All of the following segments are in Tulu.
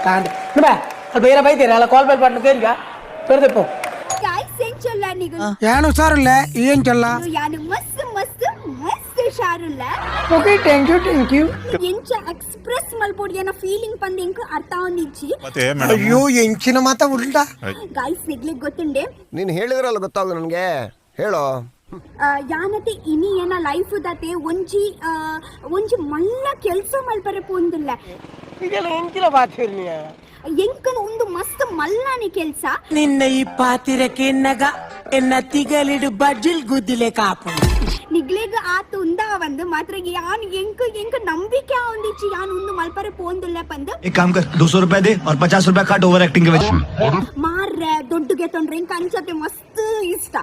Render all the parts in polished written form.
ಕಾಂಡೆ ಬಾ ಅಲ್ಲಿ ಬೇರೆ ಬೈತೀರ ಅಲ್ಲ ಕಾಲ್ ಬೆಲ್ ಬಟನ್ ಕೇಳಿಗ ಪೆರ್ದೆಪ್ಪು. ಗಾಯ್ಸ್, ಎಂಚೊಲ್ಲ ನಿಗಲ್? ಏನು ಹುಷಾರಿಲ್ಲ, ಏನ್ ಚೊಲ್ಲ? ಯಾನು ಮಸ್ತ್ ಮಸ್ತ್ ಮಸ್ತ್ ಹುಷಾರುಲ್ಲ. Okay, thank you, thank you. ಎಂಚ ಎಕ್ಸ್ಪ್ರೆಸ್ ಮಲ್ಪೊಡು ಏನ ಫೀಲಿಂಗ್ ಪಂದ್ ಎಂಕ್ ಅರ್ಥ ಆವೊಂದಿಜ್ಜಿ. ಮತ್ತೆ ಮೇಡಮ್? ಅಯ್ಯೋ, ಎಂಚಿನ ಮಾತ ಉಲ್ಟಾ. ಗಾಯ್ಸ್, ನಿಗ್ಲಿಗ್ ಗೊತ್ತುಂಡೆ. ನೀನು ಹೇಳಿದ್ರಲ್ಲ, ಗೊತ್ತಾಗ ನನಗೆ, ಹೇಳೋ. ಯಾನತೆ ಇನಿ ಏನ ಲೈಫ್ ದಾತೆ ಒಂಜಿ ಒಂಜಿ ಮಲ್ಲ ಕೆಲ್ಸ ಮಲ್ಪರೆ ಪೋಂದುಲ್ಲ. ಇದೆಲ್ಲ ಎಂಚಿನ ಬಾತಿರ್ನಿ? ಎಂಕನ ಒಂದು ಮಸ್ತ್ ಮಲ್ಲಾನೆ ಕೆಲ್ಸ. ನಿನ್ನ ಈ ಪಾತಿರಕ್ಕೆ ನಗ ಎನ್ನ ತಿಗಲಿಡು ಬಜ್ಜಿಲ್ ಗುದ್ದಿಲೆ ಕಾಪು. ನಿಗ್ಲೆಗ್ ಆತ ಉಂದ ಒಂದು ಮಾತ್ರ ಯಾನ್ ಎಂಕ್ ಎಂಕ್ ನಂಬಿಕೆ ಆವೊಂದಿಜ್ಜಿ, ಯಾನ್ ಉಂದು ಮಲ್ಪರೆ ಪೋಂದುಲ್ಲ ಪಂದ್. एक काम कर, 200 रुपए दे और 50 रुपए काट ओवर एक्टिंग के वजह। ಮಾರ್ರೆ ದೊಡ್ಡಗೆ ತೊಂಡ್ರೆ ಎಂಕ್ ಅಂಚತೆ ಮಸ್ತ್ ಇಷ್ಟ.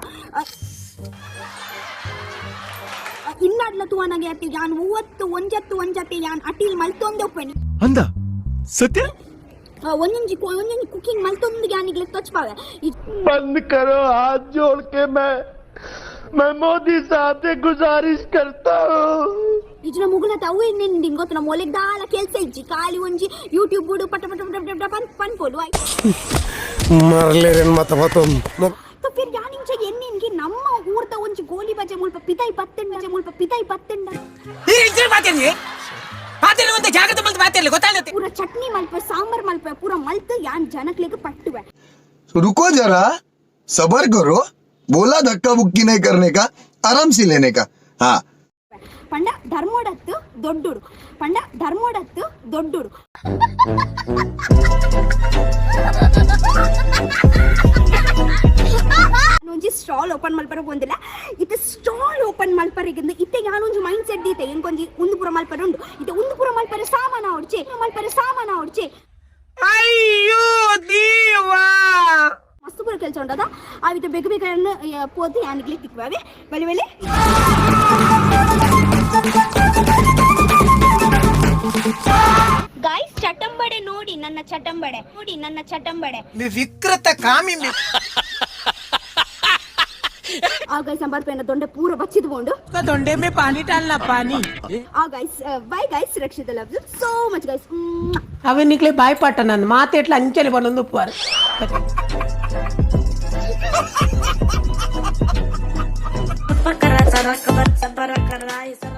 ಇಲ್ಲಾಡ್ಲ ತೂವನಾಗೆ ಅತ್ತೆ ಯಾನ್ ಮೂವತ್ತು ಒಂಜತ್ತು ಒಂಜತ್ತೆ ಯಾನ್ ಅಟಿಲ್ ಮಲ್ತೊಂದೆ ಉಪ್ಪೆನಿ. ಅಂದ ಸತ್ಯ. ಒಂಜೊಂಜಿ ಒಂಜೊಂಜಿ ಕುಕಿಂಗ್ ಮಲ್ತೊಂದು ಯಾನಿಗ್ಲೆ ತೊಚ್ಪಾವೆ. बंद करो, हाथ जोड़ के मैं मैं मोदी साहब से गुजारिश करता हूँ। ಇಜ್ನ ಮುಗುಲತ ಅವು ನಿನ್ ಗೊತ್ತು, ನಮ್ಮ ಒಲೆಗ್ ದಾಲ ಕೆಲ್ಸ ಇಜ್ಜಿ, ಖಾಲಿ ಒಂಜಿ ಯೂಟ್ಯೂಬ್ ಬುಡು ಪಟ ಪಟ ಪಟ ಪಟ ಪಟ ಪನ್ ಪನ್ಪೋಲು. ಮರ್ಲೇರೇನ್ ಮಾತ ಮಾತು. तो फिर ಯಾನಿಂಚ ಎನ್ನಿನ್ಗೆ ನಮ್ಮ ಊರ್ದ ಒಂಜಿ ಗೋಲಿ ಬಜೆ ಮುಲ್ಪ ಪಿದೈ ಬತ್ತಂಡ, ಮುಲ್ಪ ಪಿದೈ ಬತ್ತಂಡ. ಎಂಚಿನ ಬಾತಿರ್ನಿ ಪಾತಿರ್ನಿ ಒಂದು ಜಾಗ್ರತೆ ಮಲ್ತು ಬಾತಿರ್ಲಿ ಗೊತ್ತಾಗತ್ತೆ. ಪೂರ ಚಟ್ನಿ ಮಲ್ಪ, ಸಾಂಬಾರ್ ಮಲ್ಪ, ಪೂರ ಮಲ್ತು ಯಾನ್ ಜನಕ್ಲೆಗ್ ಪಟ್ಟುವೆ. रुको जरा, सबर करो. बोला धक्का बुक्की नहीं करने का, आराम से लेने का, हाँ. ಪಂಡ ಧರ್ಮೋಡತ್ತು ದೊಡ್ಡುಡು, ಪಂಡ ಧರ್ಮೋಡತ್ತು ದೊಡ್ಡುಡು. ಒಂಜಿ ಸ್ಟಾಲ್ ಓಪನ್ ಮಲ್ಪರ ಪೋಂದಿಲ್ಲ. ಇತ್ತೆ ಸ್ಟಾಲ್ ಓಪನ್ ಮಲ್ಪರೆಗಿಂದು ಇತ್ತೆ ಯಾನೊಂಜಿ ಮೈಂಡ್ ಸೆಟ್ ದೀತೆ. ಎಂಕೊಂಜಿ ಉಂದು ಪೂರ ಮಲ್ಪರೆ ಉಂಡು. ಇತ್ತೆ ಉಂದು ಪೂರ ಮಲ್ಪರೆ ಸಾಮಾನ ಅವಡ್ಚೆ, ಮಲ್ಪರೆ ಸಾಮಾನ ಅವಡ್ಚೆ. ಅಯ್ಯೋ ದೇವಾ! ಮಸ್ತ್ ಪೂರ ಕೆಲಸ ಉಂಡದ. ಆವಿತ ಬೇಗ ಬೇಗ ಪೋದು ಯಾನಿಗ್ಲಿ ತಿಕ್ವಾವೆ ಬಲೆ ಬಲೆ. ಗಾಯ್ಸ್, ಚಟಂಬಡೆ ನೋಡಿ, ನನ್ನ ಚಟಂಬಡೆ ನೋಡಿ, ನನ್ನ ಚಟಂಬಡೆ. ವಿಕೃತ ಕಾಮಿ. ಆ ಗೈಸ್, ಸಂಬಾರ್ ದೊಂಡೆ ಪೂರ ಬಚ್ಚಿದ್ ಬೋಂಡು. ದೊಂಡೆ ಮೇ ಪಾನಿ ಟಾಲ್ನ ಪಾನಿ. ಆ guys, bye guys. Rakshita love you so much, guys. ಅವೆ ನಿಕ್ಲೆ ಬಾಯ್ ಪಾಟ ನಾನು ಮಾತೆಟ್ಲ ಅಂಚನೆ ಬಂದೊಂದು ಉಪ್ಪುವಾರು. ಪಕರ ಸರಕ ಬಚ್ಚ ಬರಕ ರಾಯ ಸರ.